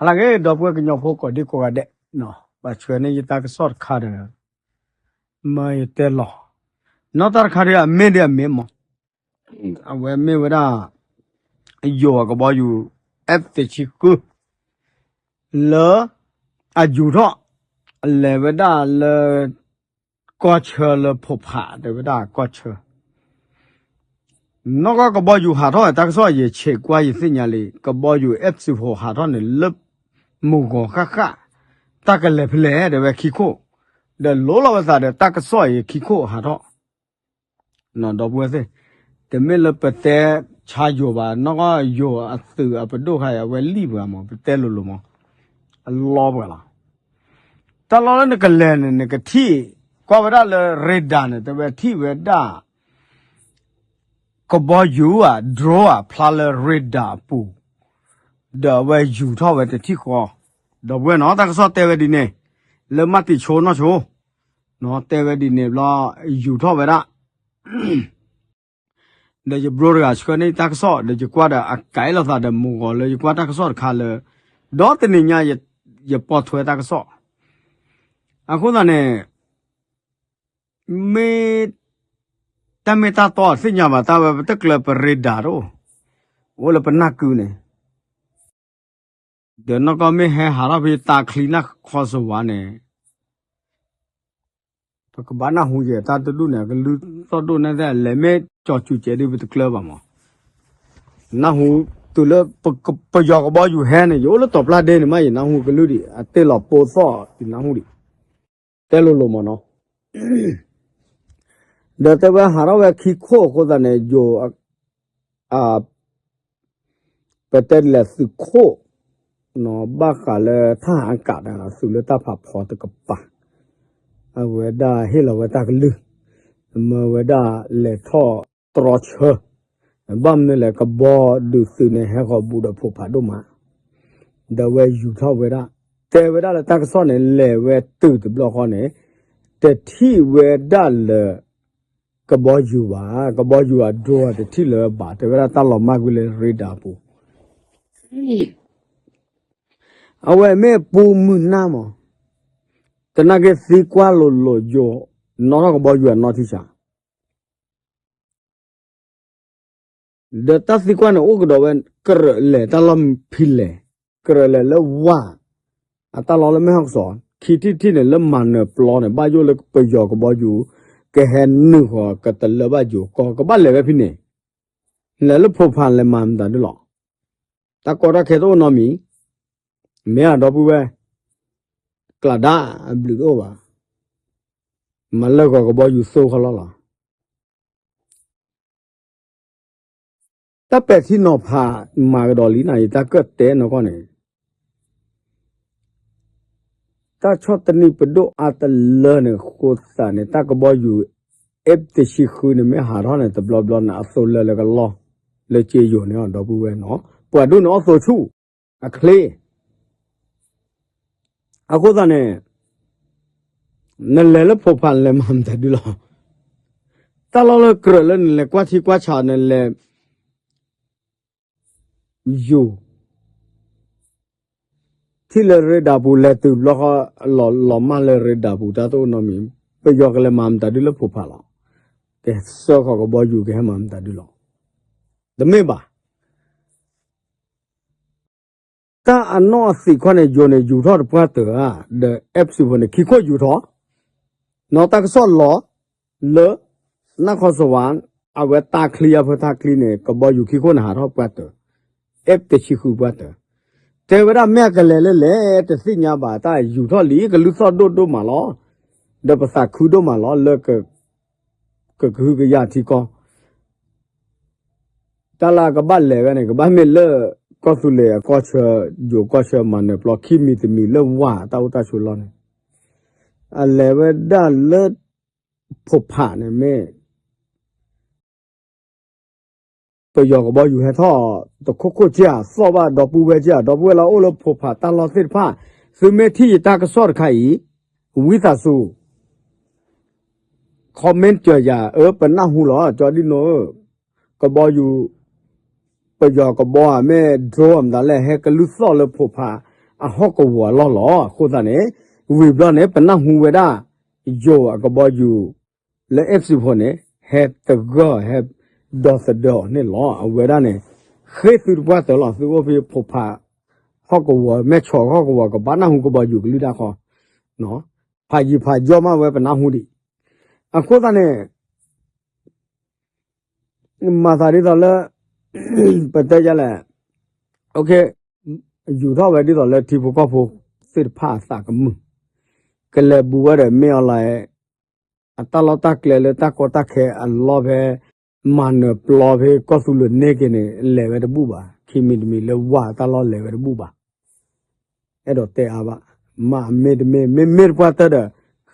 ဟါလၢအဂ့ၤ ဒီပုၢ်ဝဲၢ်ကညီဖိကိးဒံကိးဂၤဒဲး, ဘၣ်ဆှၢန့ၢ်ယတၢ်ကစီၣ်တခါဒီး မၢယတဲလီၤ, နီၢ်တၢ်တခါဒီးအမ့ၢ်ဒီးအမ့ၢ်မး, အဝဲမ့ၢ်ဝဲဒၣ် ယိၤအကဘီယူၤ F တဆံဃု လၢ အယူၤထီၣ် လဲၤဝဲဒၣ်လၢ ကီၢ်ဆၢလၢဖိးဖး တဲဝဲဒၣ်ကီၢ်ဆၢ နီၢ်ကီၢ်ကဘီယူၤဟးထီၣ်ဝဲတၢ်ကစီၣ် ယဆဲးကွၢ်ယသ့ၣ်ညါလံ ကဘီယူၤ F စံဖိး ဟးထီၣ်န့ၣ် လၢမုၢ်ဂီၤဃၣ်ဃၣ် တၢ်ကလဲၤဖဲလဲၣ် တဲဝဲခံခိၣ်, ဒီးလိလီၤဝဲသးဒီးတၢ်ကစီၣ်အံၤခံခိၣ်ဟးထီၣ် ဒီပုၢ်ဝဲၢ်သ့ၣ်, တမ့ၢ်လၢပတဲဆါယိၤဘၣ် နီၢ်ကီၢ်ယိၤအသုးအပဒိၣ်ခါအံၤ အဝဲလံၣ်ပှၤမး ပတဲလိၤလိၤမး, အလီပှၤလီၤ. တၢ်လီၢ်လၢနကလဲၤန့ၣ် နကထံၣ် ကွၢ်ဝဲဒၣ်လၢ radar န့ၣ် တဲဝဲထံၣ်ဝဲဒၣ် ကဘီယူၤဧါ drone ဧါ ဖျါလၢ radar အပူၤ, ဒီးအဝဲယူၤထီၣ်ဝဲတထံၣ်ဃီ, ဒီပုၢ်ဝဲၢ်နီၤ တၢ်ကစီၣ်တဲဝဲဒ်န့ၣ်, လၢမၤတံာ်ဆိနီၢ်ဆိ တဲဝဲဒ်န့ၣ်ဘျီ ယူၤထီၣ်ဝဲဒၣ် ဒီးယဘျိတဂၤဆှၢန့ၢ်တၢ်ကစီၣ် ဒီးယကွၢ်ဒီးအကဲလိာ်သးဒီးမုၢ်ဂီၤလၢယကွၢ်တၢ်ကစီၣ်တခါလၢ ဒီတနံၤညါ ယပိာ်ထွဲတၢ်ကစီၣ်, အဃိသတးန့ၣ် မ့ၢ် တၢ်မ့ၢ်တၢ်တီသ့ၣ်ညါဘၣ် တၢ်ဝဲပတကျၢၤပရ့ဒၣ်တအိၣ်, အိၣ်လၢပနၢ်ကုန့ၣ် ဒီးနီၢ်ကီၢ်မ့ၢ်ဟဲဟးထီၣ်ဖဲတၢ်ချံနၢ်ခီစဝါန့ၣ် ပကဘၣ်နၢ်ဟူယဲၢ်တၢ်တဒူၣ်န့ၣ် အကလုၢ်သီၣ်ဒိၣ်န့ၣ် လဲၤမ့ၢ်ကၠီၤစူၤကဲးဒ်ပတကျၢၤဘၣ်မး, နၢ်ဟူတုၤလၢ ပယီၤကဘီယူၤဟဲန့ၣ် ယအိၣ်လၢတီၤပျၢ်ဒ့န့ၣ်မး ယနၢ်ဟူကလုၢ်ဒံး အတ့ၢ်လီၤပိသီၣ် ယနၢ်ဟူဒံး တဲလိၤလိၤမးနီၤ, ဒီးတဲဝဲဟးထီၣ်ဝဲခံခိၣ်အဃိသတးန့ၣ် ယိၤ ပတဲဒ်လဲၣ်သုးခိၣ် ဘၣ်ဃးလၢထၣ်ဟးကးတၢ် သုးလၢတၢ်ဖးဖီတကပၤ အဝဲဒၣ်ဟ့ၣ်လီၤဝဲတၢ်ကလုၢ် မၢဝဲဒၣ်လဲၤထီၣ်တြီဆၢ ဘၣ်မနုၤလဲၣ် ကဘီဒုးသုးန့ၣ် ဟဲဃီၤဘူးဒီးဖိးဖးဒိၣ်မး ဒီးဝဲယူၤထီၣ်ဝဲဒၣ် တဲဝဲဒၣ်လၢတၢ်ကစီၣ်န့ၣ် လဲၤဝဲတုၤတဘျီဃီန့ၣ် တထံၣ်ဝဲဒၣ်လၢ ကဘီယူၤဘၣ်, ကဘီယူၤအ drone တထံၣ်လၢၤဘၣ်, တဲဝဲဒၣ်တၢ်လီၤမၢ်ကွံာ်လၢ radar ပူၤ, အဝဲမ့ၢ်ပူၤမုၢ်နၢ်မး, သနာ်က့သံကွၢ်လိၤလိၤယိၤ, နီၣ်ထီၣ်ကဘီယူၤအနီၢ်ထံဆး ဒီးတၢ်သံကွၢ်န့ၣ်အိၣ်ကဒီးဝဲ ကြၢးလဲၤတၢ်လီၢ်ဖဲလဲၣ်, ကြၢးလဲၤလၢဝၢ် အတၢ်လီၢ်လၢမဲၢ်ဟီၣ်ကစီၣ်, ခံထံၣ်တထံၣ်န့ၣ် လၢမၤနၢၤပျီန့ၣ် ဘၣ်ယိၣ်လၢပယီၤကဘီယူၤ ကဟဲနုာ်ဃီၤကတလၢဘၣ်ယိၤကီၢ် ကဘၣ်လဲၤဝဲဖဲန့ၣ်, လဲၤလၢဖိးဖးလဲၤမၤမတၤဒုလီၤ, တၢ်ကီတၢ်ခဲတအိၣ်နီတမံၤ, မ့ၢ်အဒီပုၢ်ဝဲၢ်, ကျးဒါအဘျုးတအိၣ်ဘၣ်, မၤလၢာ်ဂီၤကဘီယူၤသိခီလီၤလီၤ တၢ်ပဲာ်ထံနီၤဖးမၤကဒီးလံန့ၣ် ယတၢ်ကၢၣ်တဲနီၢ်ကီၢ်န့ၣ်, တၢ်ဆီၣ်တနံၣ်ပဒိၣ်အါတလၢန့ၣ် ဃိသးန့ၣ် တၢ်ကဘီယူၤ F တဆံဃုန့ၣ် မ့ၢ်ဟးထီၣ်န့ၣ် တဘျီဘျီန့ၣ် အသိလၢလၢကလီၢ် လၢကၠ့ယိၤန့ၣ် ဒီပုၢ်ဝဲၢ်နီၤ, ပှၤဒိၣ်န့ၣ်အီၣ်သိဆူၣ် အချ့ အဃိသတးန့ၣ် နလဲၤလၢဖိးဖးလဲၤမၤမတၤဒုလီၤ, တၢ်လီၢ်လၢကြၢးလၢနလဲၤကွၢ်ထံကွၢ်ဆး နလဲၤ ယူၤ ထံၣ်လၢရ့ဒၣ်ပူၤ လဲၤတုၤဘျီဃီ လီၤမၢ်လၢရ့ဒၣ်ပူၤ တၢ်တအိၣ်နီတမံၤ, ပယီၤကလဲၤမၤမတၤဒုလၢဖိးဖးလီၤ, ကဆှၢဃီၤကဘီယူၤ ကဟဲမၤမတၤဒုလီၤ, တမ့ၢ်ဘၣ် တၢ်အနီၢ်အသံးခီန့ၣ် ယိၤန့ၣ် ယူၤထီၣ်တပှၢ်တၢၢ်ဧါ, ဒီး F စံဖိန့ၣ် ခံခိၣ်ယူၤထီၣ်, နီၢ်တၢ်ကစီၣ်လီၤ လၢ နၢ်ခီစဝါ အဝဲတၢ်ချံအဖၢတၢ်ချံန့ၣ် ကဘီယူၤခံခိၣ်န့ၣ် ဟးထီၣ်ပှၢ်တၢၢ်, F တဆံဃုပှၢ်တၢၢ်, တဲဝဲဒၣ်မ့ၢ်အကလဲၤလၢလဲၣ် တသ့ၣ်ညါဘၣ် တၢ်ယူၤထီၣ်လံ ကလုၢ်သီၣ်ဒိၣ်ဒိၣ်မးလီၤ, ဒီးပသးခုဒိၣ်မးလီၤ လၢ ကကဟုကယာ်ထံကီၢ် တၢ်လၢအကဘၣ်လဲၤဝဲန့ၣ် ကဘၣ်မ့ၢ်လၢ ကီၢ်သူလ့ၤအကီၢ်ဆၢ ယိၤကီၢ်ဆၢမၤနၢၤပျီ ခံမံၤတမံၤလၢဝၢ်တၢ်အိၣ်တၢ်ဆိးလီၢ်န့ၣ်, အလဲၤဝဲဒၣ်လၢ ဖိးဖးန့ၣ်မ့ၢ် ပယီၤကဘီယူၤဟဲထီၣ် တခိၣ်ခိၣ်ကၢ် သီၣ်ဘၣ်ဒီပုၢ်ဝဲၢ်ကၢ် ဒီပုၢ်ဝဲၢ်လၢအအိၣ်လၢဖိးဖးတၢ်လီၢ်သ့ၣ်တဖၣ်, သုမ့ၢ်ထံၣ်ယတၢ်ကစီၣ်တခါအံၤ ဝံသးစူၤ comment ကၢၤယၤ အၢ ပနၢ်ဟူလီၤ ကၠီဒံနိဧၢ, ကဘီယူၤ ပယီၤကဘီဧါ မ့ၢ် drone ဧါ မတၤလဲၣ် ဟဲကလုၢ်သီၣ်လၢဖိးဖး အဟီၣ်ကဝီၤအလီၢ်လီၤ. အဃိသတးန့ၣ် ဝံၤဘျီန့ၣ် ပနၢ်ဟူဝဲဒၣ် ယိၤအကဘီယူၤ လၢ F sixteen န့ၣ် ဟဲသဂၢၢ် ဟဲဒီသဒၢအီၤန့ၣ်လီၤ. အဝဲဒၣ်န့ၣ် ဃ့သုတပှၢ်တၢၢ်လီၤ. သုအိၣ်ဖဲဖိဖး ဟီၣ်ကဝီၤ မဲၢ်ဆီးဟီၣ်ကဝီၤ ကဘၣ်နၢ်ဟူကဘီယူၤကလုၢ်တၢ်ဃီ, ဖးယံၤဖးယီၤမးဝဲပနၢ်ဟူဒံး. အဃိသတးန့ၣ် မၤသးဒ်သိးလၢ ပတဲယလဲၣ်, ယူၤထီၣ်ဝဲဒ်သိးလၢထံဖိကီၢ်ဖိသ့ၣ်တဖၣ်အသးကမုာ်, ကလဲၤဘူးဝဲဒီးမ့ၢ်အီၤလၢ အတၢ်လီၢ်တၢ်ကျဲလၢတၢ်ကီတၢ်ခဲအလီၢ်ဖဲ မၤနၢၤပျီဖဲကီၢ်သူလ့ၤန့ၢ်က့ၤန့ၣ် လဲၤဝဲတဘူၣ်ဘၣ်. ခံမံၤတမံၤလၢဝၤတၢ်လီၢ်လဲၤဝဲတဘူၣ်ဘၣ်. အဲၣ်ဒိးတဲအါဘၣ်, မ့တမ့ၢ် မ့မ့ၢ်တပှၢ်တၢၢ်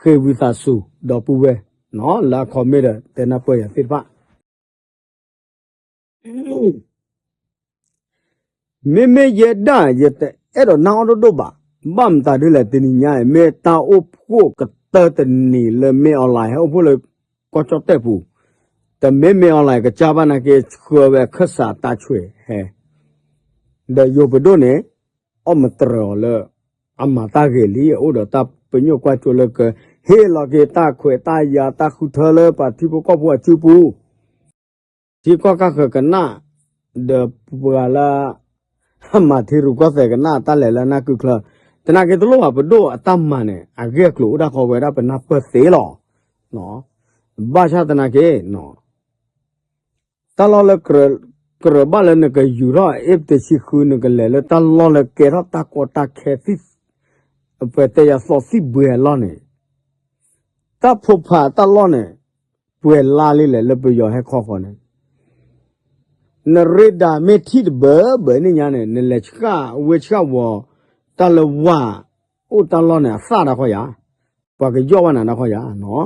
ဒီး ဃ့ဝံသးစူၤ ဒီပုၢ်ဝဲၢ် လၢအခီမ့ၢ်ဒီး တဲနၢ်ပၢၢ်ယၤသ့ၣ်တဖၣ် မ့မ့ၢ်ယဲဒၣ် ယတအဲၣ်ဒိးနၢ်အီၣ်ဒိၣ်ဒိၣ်ဘၣ်. ဘၣ်မတၤဒ်လဲၣ် တနံၤညါအံၤ မ့ၢ်တၢ်အိၣ်ဖှိၣ်ကတၢၢ်တနံၤလၢမ့ၢ်အီၤလၢဟဲအိၣ်ဖှိၣ်လၢကီၢ်ကၠီၣ်တဲၣ်ပူၤ, တမ့ၢ်မ့ၢ်အီၤလၢကစၢ်ဘၣ်နာ်က့ ဆှၢဝဲအခၢၣ်စးတၢ်ဆွဲးဟဲ ဒီးယိၤပဒိၣ်န့ၣ် အီၣ်မတြၢၤအီၤလၢ အမၤတၢ်ဂ့ၤလံ အိၣ်ဒီးတၢ်ပညိၣ်ကွၢ်စိလၢကဟ့ၣ်လီၤက့ၤတၢ်ခွဲးတၢ်ယာ်တၢ်ဃုထၢလၢပှၤထံဖိကီၢ်ဖိအစုပူၤ ထံကီၢ်ကၢ်ဃၢၤကနၣ်, ဒီးပှၤလၢ အမၤထံရူၢ်ကီၢ်သဲးကနၣ်တၢ်လဲၤလၢနၢ်ကုချၢ, သနာ်က့တလိၣ်ဘၣ်ပဒိၣ်အတၢ်မၤန့ၣ် အဂ့ၢ်အကျိၤအိၣ်ဒၣ်ဃီဝဲဒၣ်ပနၢ်ပၢၢ်သ့လီၤ. ဘၣ်ဆၣ်သနာ်က့ တၢ်လီၢ်လၢ ကြၢးဘၣ်လၢနကယူၤထီၣ် F တဆံဃု နကလဲၤလၢတၢ်လီၢ်လၢကဲထီၣ်တၢ်ကီတၢ်ခဲ ပတဲယၤသီသံၣ်ဘှဲအလီၢ်န့ၣ်, တၢ်ဖိဖးတၢ်လီၢ်န့ၣ် ပှဲၤလါလံလဲၣ်လၢပယီၤဟဲခီဃီန့ၣ် နရ့ဒါမ့ၢ်ထံၣ်တဘၢဘၢန့ၣ်ညါန့ၣ် နလဲၤဆှၣ်ဝဲဆှၣ်ဝီၤ တၢ်လၢဝၤ အိၣ်တၢ်လီၢ်န့ၣ် အသၣ်ဒၣ်ခီယၤ, ပှၤကယီၣ်ဘၣ်နၤဒၣ်ခီယၤ,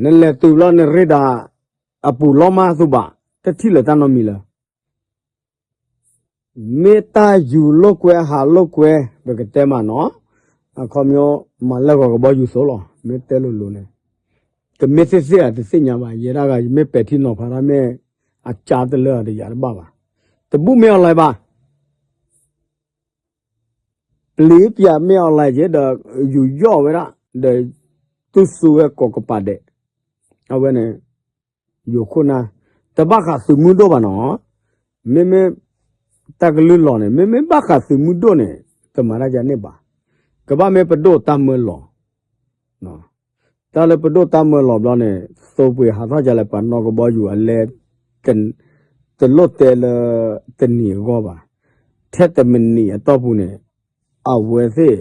နလဲၤတုၤဘျီနရ့ဒါ အပူၤလီၤမးသူဘၣ် တထံၣ်လၢၤတၢ်နီတမံၤလၢၤ မ့ၢ်တၢ်ယူၤလိာ်ကွဲဟးလိာ်ကွဲ ပကတဲမးနီၤ, အခီပညီ မၤလၢဂီၤကဘီယူၤသိးလီၤ မ့ၢ်တဲလိၤလိၤန့ၣ်, ကမ့ၢ်သ့ၣ်သ့ၣ်အတသ့ၣ်ညါဘၣ် ယဲဒၣ်ဂၤ ယမ့ၢ်ပဲာ်ထံနီၤဖးတၢ်မ့ၢ် အကၢတလၢအတယာ်တဘၣ်ဘၣ်, တဘူၣ်မ့ၢ်အီၤလၢၤဘၣ် ပျံၤပျဲမ့ၢ်အီၤလၢၤက့ဒီး ယူၤယီၣ်ဝဲဒၣ် ဒီး တူၢ်စူဝဲကိးကပၤဒဲး, အဝဲန့ၣ် ယိၤခိၣ်နၢ် တဘၣ်ဃးသုးမုၢ်ဒိၣ်ဘၣ်နီၤ, မ့မ့ၢ် တၢ်ကလုၢ်လီၤန့ၣ် မ့မ့ၢ်ဘၣ်ဃးသုးမုၢ်ဒိၣ်န့ၣ် တမၤတၢ်ကန့ၣ်ဘၣ်, ကဘၣ်မ့ၢ်ပဒိၣ်တၢ်မၢလီၤ တၢ်လၢပဒိၣ်တၢ်မၢလီၤဘျီန့ၣ် သိပှ့ၤဟးထီၣ်ကလဲၣ် ပှၤနီၢ်ကဘီယူၤအလဲ တလိၣ်တဲလၢ တနံၤအဂီၢ်ဘၣ်, ထဲတမံးနံးအတီၢ်ပူၤန့ၣ် အဝဲသ့ၣ်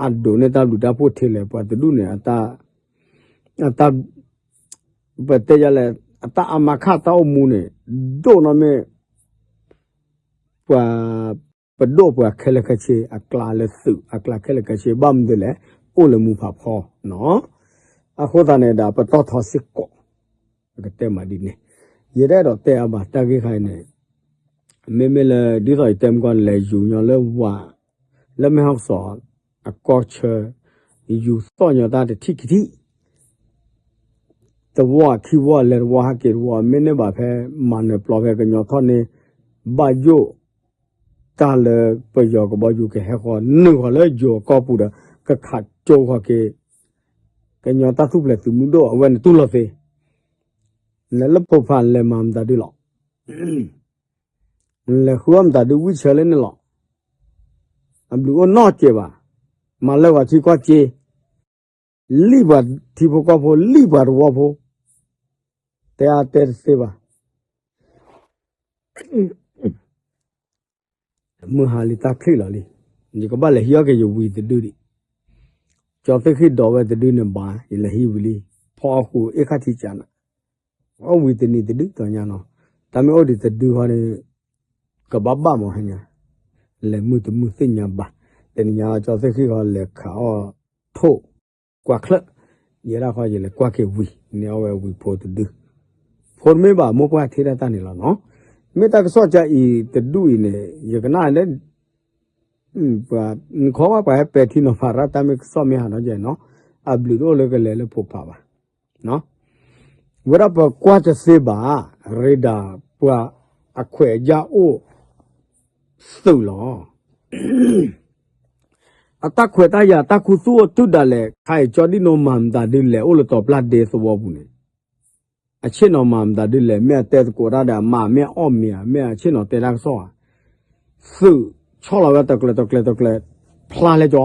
အဒိးန့ၢ်တၢ်ဘျုးတၢ်ဖှိၣ်ထဲလဲၣ် ပှၤတဒူၣ်န့ၣ် အတၢ် ပတဲယလဲၣ် အတၢ်အမါခၣ်တၢ်အိၣ်မူန့ၣ် ဒိၣ်နီၢ်မ့ၢ် ပှၤ ပဒိၣ်ပှၤခဲလၢာ်ခဲဆ့ အကျါလၢသုး အကျါခဲလၢာ်ခဲဆ့ ဘၣ်မနုၤလဲၣ် အိၣ်လၢမူဖးဖီနီၤ, အဃိသတးန့ၣ်ဒီး ပတီၢ်ထီစ့ၢ်ကီး ပကတဲမးဒ်န့ၣ်, ယတအဲၣ်ဒိးတဲအါဘၣ်တၢ်ဂ့ၢ်ခါအံၤန့ၣ်, မ့မ့ၢ်လၢ ဒ်သိးယတဲမုၢ်ကီၢ် လဲၤယူၤညီလၢဝၤ လၢမဲၢ်ဟီၣ်ကစီၣ် အကီၢ်ဆၢ ယူၤသီၣ်ညီတၢ်တထံၣ်ခံထံၣ် တဝီခံဝီ လဲၤတဝီဟးက့ၤတဝီ မ့ၢ်န့ၢ်ဘၣ်ဖဲ မၤနၢၤပျီဖဲကညီထီၣ်န့ၢ် ဘၣ်ယိၣ် တၢ်လၢပယီၤကဘီယူၤကဟဲဃီ နုာ်ဃီၤလၢယိၤအကီၢ်ပူၤဒီး ကခးကၠိဃီၤက့ၤ ကညီတၢ်ထူၣ်ဖျဲးသုးမုၢ်ဒိၣ် အဝဲန့ၣ်တူၢ်လိာ်သ့, နလဲၤလၢဖိဖးလဲၤမၤမတၤဒုလီၤ လဲၤဃုအီၣ်မတၤဒုဝံၣ်ဆၢလၢန့ၣ်လီၤ. အဘျုးအိၣ်နီတစဲးဘၣ်. မၤလၢဂီၤထံကီၢ်စ့, လံၣ်ပှၤထံဖိကီၢ်ဖိ, လံၣ်ပှၤတဝီဖိ, တဲအါတဲတသ့ဘၣ်. မုၢ်ဟါလံတၢ်ချံးလီၤလံ. ယကဘၣ်လဲၤဟံးအီၣ်က့ၤယဝံၤတဒုဒံး. ကၠီသ့ၣ်ဃံၣ်ဒိးဝဲတဒုန့ၣ်ဘၣ် ယလဲၤဟံးဝံၤလံ. ဖီအီၣ်ဃုာ်အ့ၣ်ခါထံကၢနၤ, အီၣ်ဝံၤတနံၤတဒုတီညါနီၤ. တၢ်မ့ၢ်အိၣ်ဒံးတဒုဃီန့ၣ် ကဘၣ်ဘၣ်မးဟဲညါ, လဲၤမုၢ်တမုၢ်သ့ၣ်ညါဘၣ်. တနံၤညါကၠီသ့ၣ်ဃံၣ်ဃီလဲၤခးအီၣ်ထိၣ် ကွၢ်ချၢၣ်, ယဲဒၣ်ဃီယလဲၤကွၢ်က့ၤဝံၤ န့ၢ်အီၣ်ဝဲဝံၤဖိတဒု. ဖိတမ့ၢ်ဘၣ်မိၢ်ပှၢ်ထဲဒၣ်တၢ်န့ၣ်လီၤနီၤ. မ့ၢ်တၢ်ကစီၣ်ကၢအံၤတဒူၣ်အံၤန့ၣ် ယကနၣ်လၢ ပှၤ နခီဝဲပှၤဟဲပဲာ်ထံနီၤဖးရၣ်တၢ်မ့ၢ်ကစီၣ်မ့ၢ်ဟးထီၣ်ကဲနီၤ, အဘျုးတအိၣ်လၢကလဲၤလၢဖိဖးဘၣ်. ဝဲဒၣ်ပကွၢ်တသ့ဘၣ် ရ့ဒၣ်ပှၤအခွဲးအယာ်အိၣ်သုးလီၤ. အတၢ်ခွဲးတၢ်ယာ်တၢ်ခူသူၣ်အိၣ်တုၤဒၣ်လဲာ် ခါအံၤကၠီဒံၣ်နိမၤမတၤဒုလဲၣ် အိၣ်လၢတီၤပျၢ်ဒ့သဝီပူၤန့ၣ် အဆ့ၣ်နီၤမၤမတၤဒုလဲၣ် မ့ၢ်အတဲသကိးတၢ်ဒီး အမၤမ့ၢ်အီၣ်မ့ၤဧါ မ့ၢ်အဆ့ၣ်နီၤတဲတၢ်ကစီၣ်ဧါ သုးဆီၣ်လီၤဝဲတကျဲၤတကျဲၤတကျဲၤ ဖျါလဲကၠီ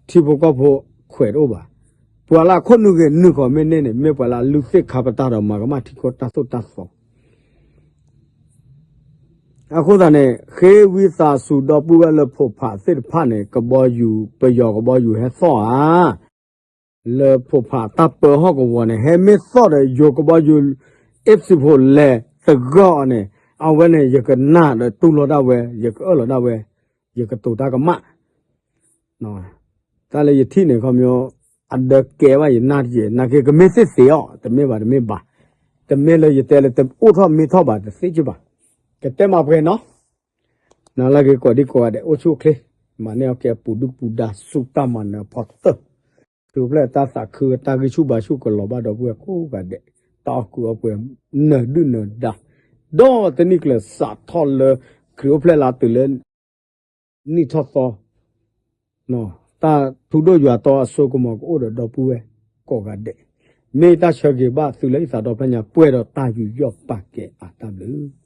ထံဖိကီၢ်ဖိခွဲးတအိၣ်ဘၣ်. ပှၤလၢအခိၣ်နူာ်ဂ့ၤနုာ်ဃီၤမ့ၢ်န့ၢ်န့ၣ် မ့ၢ်ပှၤလၢအလုၢ်သ့ၣ်ခါပတာ်ဒီးမၤကမၣ်ထံကီၢ်တၢ်သိၣ်တၢ်သီ အဃိသတးန့ၣ် ဃ့ဝံသးစူၤဒီပုၢ်ဝဲၢ်လၢဖိးဖးသ့ၣ်တဖၣ်န့ၣ် ကဘီယူၤ ပယီၤကဘီယူၤဟဲသီၣ်ဧါ လၢဖိးဖးတၢ်ပၢဟီၣ်ကဝီၤန့ၣ် ဟဲမ့ၢ်သီၣ်ဒီးယိၤကဘီယူၤ အ့ၣ်စံဖိလဲၤသဂၢၢ်အီၤန့ၣ် အဝဲန့ၣ် ယကနၣ်ဒီးတူၢ်လိာ်ဒၣ်ဝဲ ယကအၢၣ်လီၤဒၣ်ဝဲ ယကတိၤတၢ်ကမၣ် တၢ်လၢယထံၣ်န့ၣ် ခီပညီ အဒၢးကဲဘၣ်ယနၢ်တယဲၢ် နာ်က့ကမ့ၢ်သ့သ့အီၤ တမ့ၢ်ဘၣ်တမ့ၢ်ဘၣ်, တမ့ၢ်လၢယတဲလၢတအိၣ်ထီၣ်မ့ၢ်ထီၣ်ဘၣ်တသ့ကဘၣ်, ကတဲမၤပှဲၤနီၤ, နလၢက့ၤကိးဒံကိးဂၤဒဲး အိၣ်ဆူၣ်အိၣ်ချ့, မၤန့ၢ်အီၣ်ကဲပူၤဒုၣ်ပူၤဒါဆူတၢ်မၤနၢၤအဖီတၢၢ်, ခရံာ်အိၣ်ဖျဲၣ်တၢ်သးခုတၢ်ဂံၢ်ဆူၣ်ဘါဆူၣ်ကလီၤဘၣ်ဒီပုၢ်ဝဲၢ်ကိးဂၤဒဲး, တၢ်အီၣ်ကုးအီပှဲၤ နၢၤဒုၣ်နၢၤဒါ, ဒီးတနံၣ်ကျၢၤစးထီၣ်လၢ ခရံာ်အိၣ်ဖျဲၣ်လါတုၤလၢ နံၣ်ထီၣ်သီ, တၢ်ထူဒိၣ်ယွၤတီအစိကမီၤကအိၣ်ဒီးဒီပုၢ်ဝဲၢ်ကိးဂၤဒဲး, မ့ၢ်တၢ်ဆၢဂ့ၤဘၣ်သုလၢအံသးဒီဖျၢၣ်ညါ ပှဲၤဒီးတၢ်ယူးယီၣ်ပာ်ကဲအါတၢ်ဘျုး